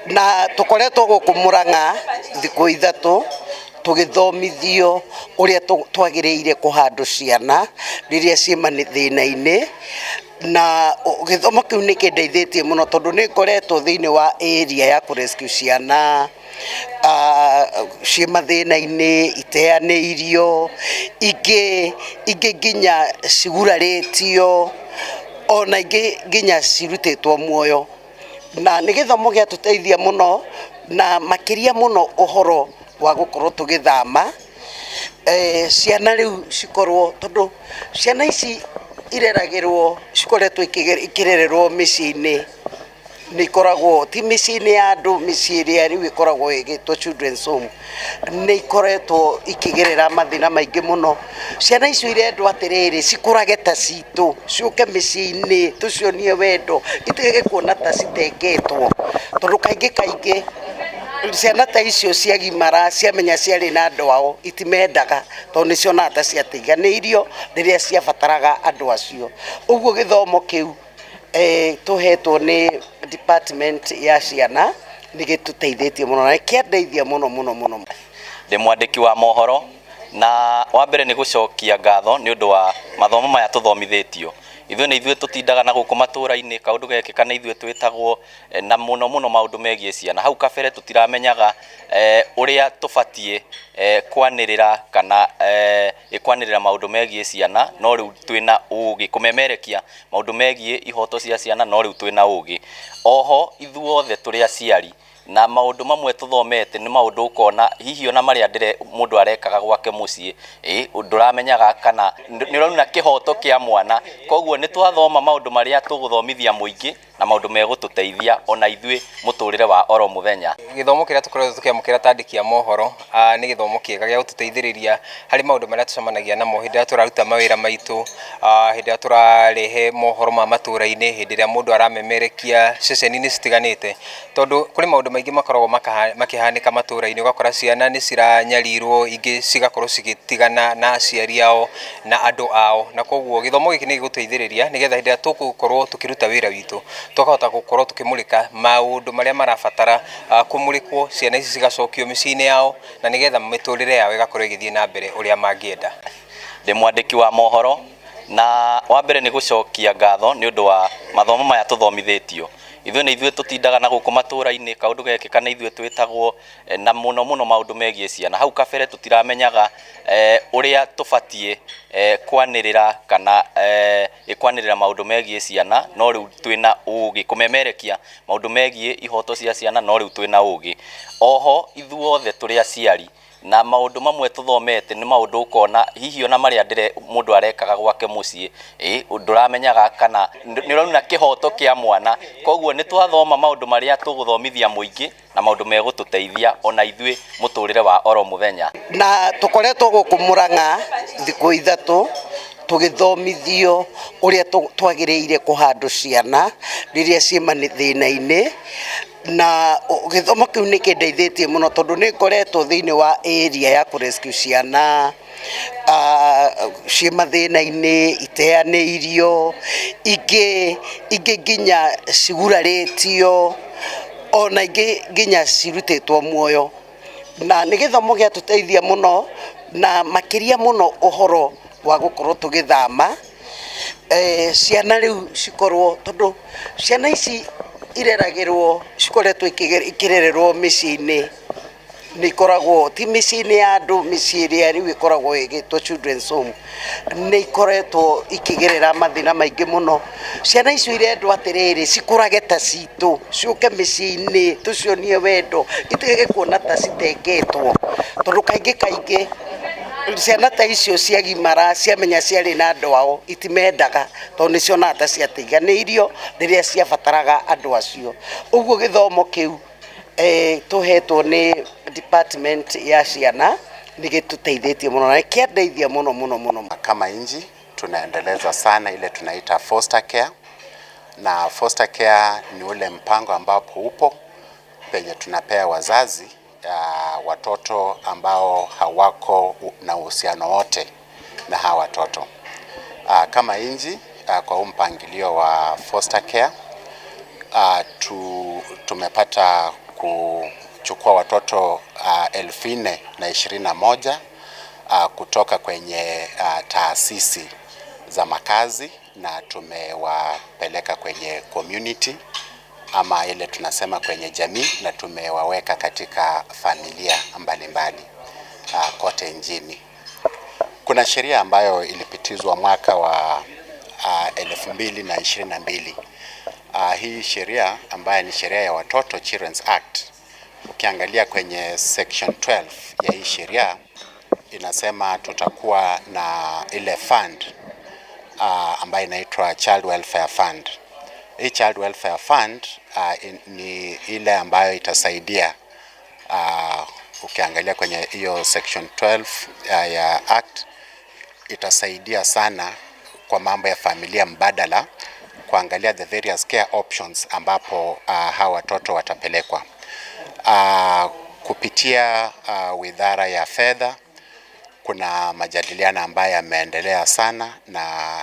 Na tũkoretwo gũkũ Murang'a thikũ 3 tũgĩthomithio ũrĩa twagĩrĩire kũhandũ ciana rĩrĩa ciĩ mathĩna-inĩ. Na gĩthomo kĩu nĩ kĩndeithĩtie mũno tondũ nĩ ngoretwo thĩinĩ wa area ya kũ rescue ciana ciĩ mathĩna-inĩ, iteanĩirio, ingĩ nginya cigurarĩtio, ona ingĩ nginya cirutĩtwo muoyo. Na nĩ gĩthomo gĩatũteithia mũno, na makĩria mũno ũhoro wa gũkorwo tũgĩthama ciana rĩu cikorwo, tondũ ciana ici ireragĩrwo, cikoretwo ikĩrererwo mĩciĩ-inĩ, nĩ ikoragwo ti mĩciĩ-inĩ ya andũ, mĩciĩ ĩrĩa rĩu ĩkoragwo ĩgĩtwo children's home, nĩ ikoretwo ikĩgerera mathĩna maingĩ mũno. Ciana icio irendwo atĩrĩrĩ, cikũrage ta citũ, ciũke mĩciĩ-inĩ, tũcionie wendo, itige kuona ta citengetwo, tondũ kaingĩ kaingĩ ciana ta icio ciagimara ciamenya ciarĩ na andũ ao, itimendaga, tondũ nĩ cionaga ta ciatiganĩirio rĩrĩa ciabataraga andũ acio. Ũguo gĩthomo kĩu tũhetwo nĩ department ya ciana nĩ gĩtũteithĩtie mũno na kĩandeithia mũno mũno mũno. Ndĩ mwandĩki wa mohoro, na wa mbere nĩ gũcokia ngatho nĩ ũndũ wa mathomo maya tũthomithĩtio. Ithuĩ nĩ ithuĩ tũtindaga na gũkũ matũra-inĩ, kaũndũ gekĩka nĩ ithuĩ twĩtagwo, na mũno mũno maũndũ megiĩ ciana. Hau kabere tũtiramenyaga ũrĩa tũbatiĩ kwanĩrĩra kana kwanĩrĩra maũndũ megiĩ ciana, no rĩu twĩna ũgĩ, kũmemerekia maũndũ megiĩ ihoto cia ciana, no rĩu twĩna ũgĩ. Oho ithuothe tũrĩ aciari, na maũndũ mamwe tũthomete nĩ maũndũ ũkona hihi ona marĩa mũndũ arekaga gwake mũciĩ, ndũramenyaga kana nĩ ũrauna kĩhoto kĩa mwana. Koguo nĩ twathoma maũndũ marĩa tũgũthomithia mũingĩ na maũndũ megũtũteithia ona ithuĩ mũtũrĩre wa oro mũthenya. Gĩthomo kĩrĩa tũkoretwo tũkĩamũkĩra ta andĩki a mohoro nĩ gĩthomo kĩega gĩa gũtũteithĩrĩria harĩ maũndũ marĩa tũcemanagia namo hĩndĩ ĩrĩa tũraruta mawĩra maitũ, hĩndĩ ĩrĩa tũrarehe mohoro ma matũra-inĩ, hĩndĩ ĩrĩa mũndũ aramemerekia ceceni-inĩ citiganĩte, tondũ kũrĩ maũndũ maingĩ makoragwo makĩhanĩka matũra-inĩ, ũgakora ciana nĩ ciranyarirwo, ingĩ cigakorwo cigĩtigana na aciari ao na andũ ao, na koguo gĩthomo gĩkĩ nĩ gĩgũteithĩrĩria nĩgetha hĩndĩ ĩrĩa tũgũkorwo tũkĩruta wĩra witũ tũkahota gũkorwo tũkĩmũrĩka maũndũ marĩa marabatara kũmũrĩkwo, ciana ici cigacokio mĩciĩ-inĩ yao na nĩgetha mĩtũrĩre yao ĩgakorwo ĩgĩthiĩ na mbere ũrĩa mangĩenda. Ndĩ mwandĩki wa mohoro, na wa mbere nĩ gũcokia ngatho nĩ ũndũ wa mathomo maya tũthomithĩtio. Ithuĩ nĩ ithuĩ tũtindaga na gũkũ matũra-inĩ, kaũndũ gekĩka nĩ ithuĩ twĩtagwo, na mũno mũno maũndũ megiĩ ciana. Hau kabere tũtiramenyaga ũrĩa tũbatiĩ kwanĩrĩra kana kwanĩrĩra maũndũ megiĩ ciana, no rĩu twĩna ũgĩ, kũmemerekia maũndũ megiĩ ihoto cia ciana, no rĩu twĩna ũgĩ. Oho ithuothe tũrĩ aciari, na maũndũ mamwe tũthomete nĩ maũndũ ũkona hihi ona marĩa mũndũ arekaga gwake mũciĩ, ndũramenyaga kana nĩ ũrauna kĩhoto kĩa mwana. Koguo nĩ twathoma maũndũ marĩa tũgũthomithia mũingĩ na maũndũ megũtũteithia ona ithuĩ mũtũrĩre wa oro mũthenya. Na tũkoretwo gũkũ Murang'a thikũ 3 tũgĩthomithio ũrĩa twagĩrĩire kũhandũ ciana rĩrĩa ciĩ mathĩna-inĩ. Na gĩthomo kĩu nĩ kĩndeithĩtie mũno tondũ nĩ ngoretwo thĩinĩ wa area ya kũ rescue ciana ciĩ mathĩna-inĩ, iteanĩirio, ingĩ nginya cigurarĩtio, ona ingĩ nginya cirutĩtwo muoyo. Na nĩ gĩthomo gĩatũteithia mũno, na makĩria mũno ũhoro wa gũkorwo tũgĩthama ciana rĩu cikorwo, tondũ ciana ici ireragĩrwo, cikoretwo ikĩrererwo mĩciĩ-inĩ, nĩ ikoragwo ti mĩciĩ-inĩ ya andũ, mĩciĩ ĩrĩa rĩu ĩkoragwo ĩgĩtwo children's home, nĩ ikoretwo ikĩgerera mathĩna maingĩ mũno. Ciana icio irendwo atĩrĩrĩ, cikũrage ta citũ, ciũke mĩciĩ-inĩ, tũcionie wendo, itige kuona ta citengetwo, tondũ kaingĩ kaingĩ ciana ta icio ciagimara ciamenya ciarĩ na andũ ao, itimendaga, tondũ nĩ cionaga ta ciatiganĩirio rĩrĩa ciabataraga andũ acio. Ũguo gĩthomo kĩu tũhetwo nĩ department ya ciana nĩ gĩtũteithĩtie mũno na kĩandeithia mũno mũno mũno. Kama nchi tunaendeleza sana ile tunaita foster care, na foster care ni ule mpango ambapo upo penye tunapea wazazi watoto ambao hawako na uhusiano wote na hawa watoto. Kama nchi kwa huu mpangilio wa foster care, tumepata kuchukua watoto 4,021 kutoka kwenye taasisi za makazi na tumewapeleka kwenye community ama ile tunasema kwenye jamii, na tumewaweka katika familia mbalimbali kote nchini. Kuna sheria ambayo ilipitizwa mwaka wa 2022. Hii sheria ambayo ni sheria ya watoto, Children's Act, ukiangalia kwenye section 12 ya hii sheria inasema tutakuwa na ile fund ambayo inaitwa Child Welfare Fund. Hii Child Welfare Fund ni ile ambayo itasaidia, ukiangalia kwenye hiyo section 12 ya act, itasaidia sana kwa mambo ya familia mbadala, kuangalia the various care options ambapo hawa watoto watapelekwa. Kupitia Wizara ya Fedha kuna majadiliano ambayo yameendelea sana, na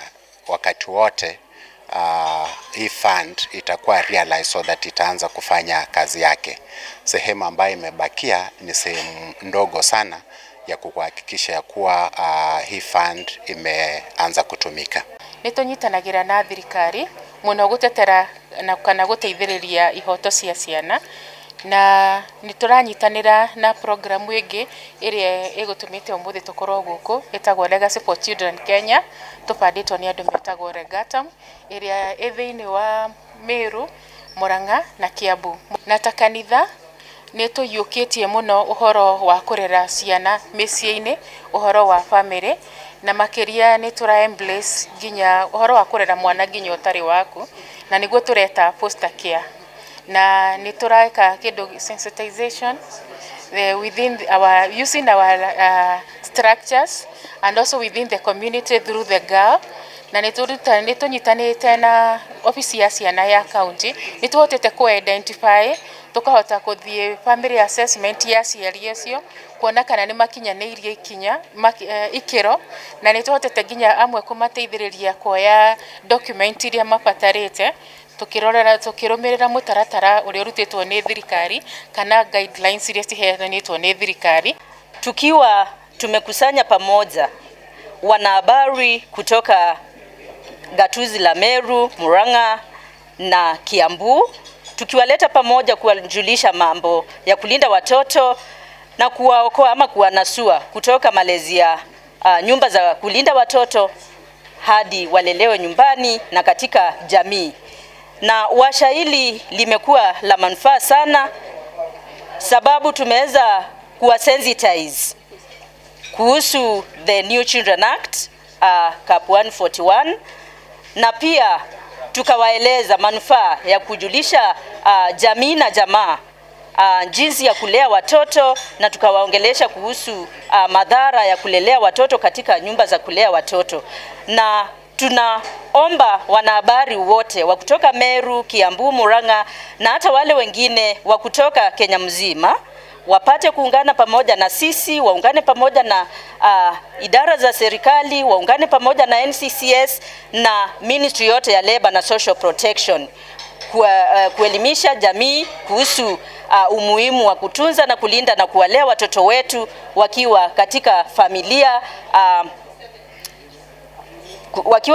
wakati wote hii fund itakuwa realized so that itaanza kufanya kazi yake. Sehemu ambayo imebakia ni sehemu ndogo sana ya kuhakikisha ya kuwa hii fund imeanza kutumika. Nĩ tũnyitanagĩra na thirikari mũno gũtetera na kana gũteithĩrĩria ihoto cia ciana, na nĩ tũranyitanĩra na programu ĩngĩ ĩrĩa ĩgũtũmĩte ũmũthĩ tũkorwo gũkũ, ĩtagwo Legacy for Children Kenya, tũbandĩtwo nĩ andũ metagwo Legatum, ĩrĩa ĩ thĩinĩ wa Meru, Murang'a na Kiambu. Na ta kanitha nĩ tũiyũkĩtie mũno ũhoro wa kũrera ciana mĩciĩ-inĩ, ũhoro wa family, na makĩria nĩ tũra embrace nginya ũhoro wa kũrera mwana nginya ũtarĩ waku, na nĩguo tũreta foster care, na nĩ tũreka kĩndũ sensitization within our using our structures and also within the community through the girl, na nĩ tũnyitanĩte na obici ya ciana ya county, nĩ tũhotete kũ identify, tũkahota gũthiĩ family assessment ya aciari acio kuona kana nĩ makinyanĩirie ikinya ikĩro, na nĩ tũhotete nginya amwe kũmateithĩrĩria kuoya document iria mabatarĩte, tukirorera tukirũmĩrĩra mũtaratara ũrĩa ũrutĩtwo nĩ thirikari kana guidelines iria ciheanĩtwo nĩ thirikari. Tukiwa tumekusanya pamoja wanahabari kutoka gatuzi la Meru, Murang'a na Kiambu, tukiwaleta pamoja kuwajulisha mambo ya kulinda watoto na kuwaokoa ama kuwanasua kutoka malezi ya nyumba za kulinda watoto hadi walelewe nyumbani na katika jamii. Na washa hili limekuwa la manufaa sana, sababu tumeweza kuwasensitize kuhusu the New Children Act, Cap 141, na pia tukawaeleza manufaa ya kujulisha jamii na jamaa jinsi ya kulea watoto, na tukawaongelesha kuhusu madhara ya kulelea watoto katika nyumba za kulea watoto. Na tunaomba wanahabari wote wa kutoka Meru, Kiambu, Murang'a na hata wale wengine wa kutoka Kenya mzima wapate kuungana pamoja na sisi, waungane pamoja na idara za serikali, waungane pamoja na NCCS na ministry yote ya Labor na Social Protection kuelimisha jamii kuhusu umuhimu wa kutunza na kulinda na kuwalea watoto wetu wakiwa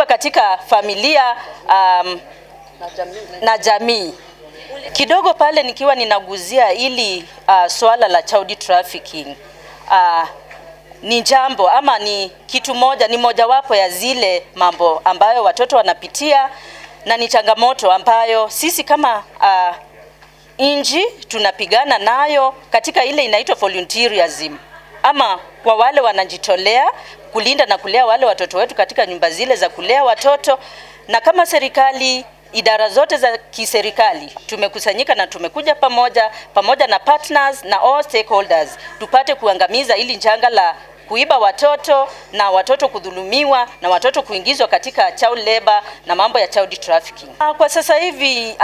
katika familia na jamii. Kidogo pale nikiwa ninaguzia ili swala la child trafficking, ni jambo ama ni kitu moja, ni mojawapo ya zile mambo ambayo watoto wanapitia na ni changamoto ambayo sisi kama nchi tunapigana nayo katika ile inaitwa volunteerism, ama kwa wale wanajitolea kulinda na kulea wale watoto wetu katika nyumba zile za kulea watoto. Na kama serikali, idara zote za kiserikali tumekusanyika na tumekuja pamoja, pamoja na partners na all stakeholders, tupate kuangamiza ili janga la kuiba watoto na watoto kudhulumiwa na watoto kuingizwa katika child labor na mambo ya child trafficking. Kwa sasa hivi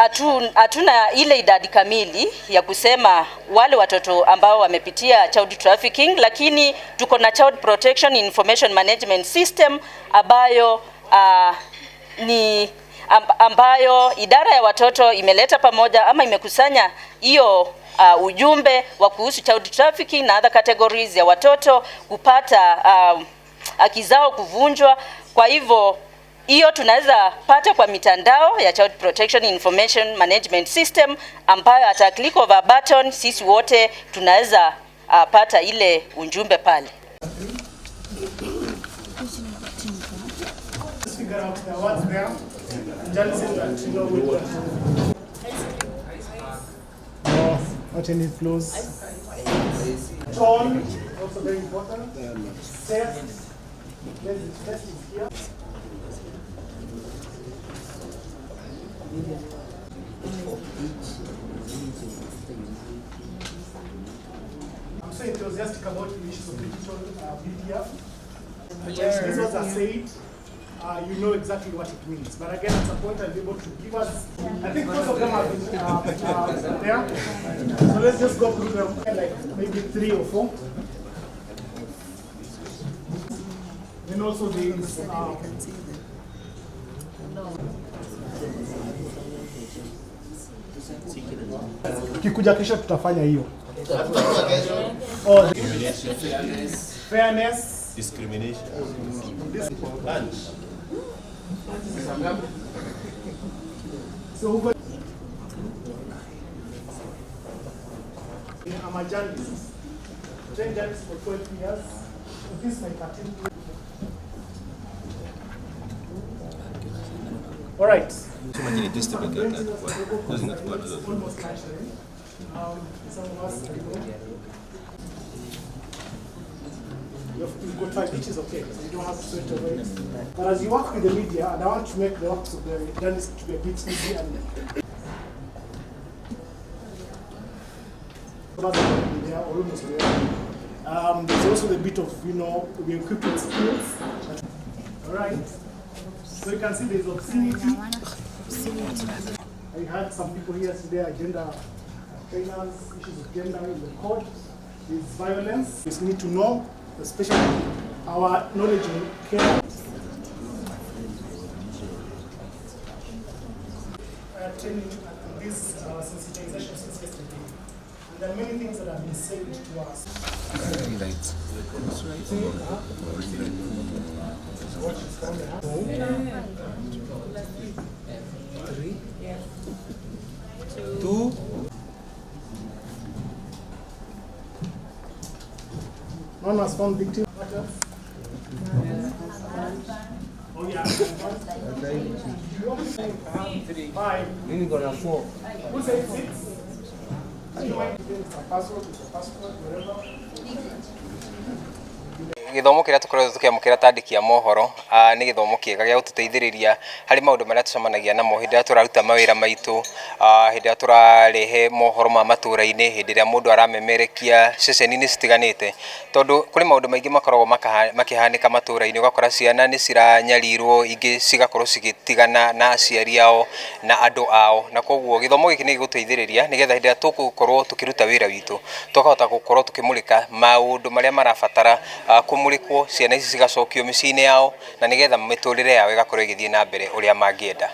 hatuna ile idadi kamili ya kusema wale watoto ambao wamepitia child trafficking, lakini tuko na Child Protection Information Management System ambayo ni Ambayo idara ya watoto imeleta pamoja ama imekusanya hiyo ujumbe wa kuhusu child trafficking na other categories ya watoto kupata haki zao kuvunjwa. Kwa hivyo hiyo tunaweza pata kwa mitandao ya Child Protection Information Management System, ambayo at a click of a button sisi wote tunaweza pata ile ujumbe pale. Let's figure out the words there. And journalism that you know with No, not any clues. Tone, also very important. Test, test is here. I'm so enthusiastic about the issues of digital media. When these words are said, you know exactly what it means. But again, at some point, I'll be able to give us, I think most of them have been there. So let's just go through them, like maybe three or four. Then also there is, Kikuja kesho tutafanya hiyo. Oh, fairness. Discrimination. Lunch. So who got I'm a journalist. Trained journalist for 12 years. This is my 13th year. All right. Almost lunchtime. Some of us, you know, you've got time, which is okay. So you don't have to sweat over it. But as you work with the media, and I want to make the work of the journalist to be a bit easy and they are almost there. There's also the bit of, we equipped with skills. All right. So you can see there's obscenity. I had some people here today, gender trainers, issues of gender in the court. There's violence. We need to know, especially our knowledge in care. Training at this sensitization since yesterday. And there are many things that have been said to us. Three, two. No one has found victim. What else? Oh yeah. Five. Mimi niko na four. Who said six? Do you mind it's a password, it's a password, whatever. Gĩthomo kĩrĩa tũkoretwo tũkĩamũkĩra ta andĩki a mohoro nĩ gĩthomo kĩega gĩa gũtũteithĩrĩria harĩ maũndũ marĩa tũcemanagia namo hĩndĩ ĩrĩa tũraruta mawĩra maitũ, hĩndĩ ĩrĩa tũrarehe mohoro ma matũra-inĩ, hĩndĩ ĩrĩa mũndũ aramemerekia ceceni-inĩ citiganĩte, tondũ kũrĩ maũndũ maingĩ makoragwo makĩhanĩka matũra-inĩ, ũgakora ciana nĩ ciranyarirwo, ingĩ cigakorwo cigĩtigana na aciari ao na andũ ao, na koguo gĩthomo gĩkĩ nĩ gĩgũteithĩrĩria nĩgetha hĩndĩ ĩrĩa tũgũkorwo tũkĩruta wĩra witũ tũkahota gũkorwo tũkĩmũrĩka maũndũ marĩa marabatara kũmũrĩkwo, ciana ici cigacokio mĩciĩ-inĩ yao na nĩgetha mĩtũrĩre yao ĩgakorwo ĩgĩthiĩ na mbere ũrĩa mangĩenda.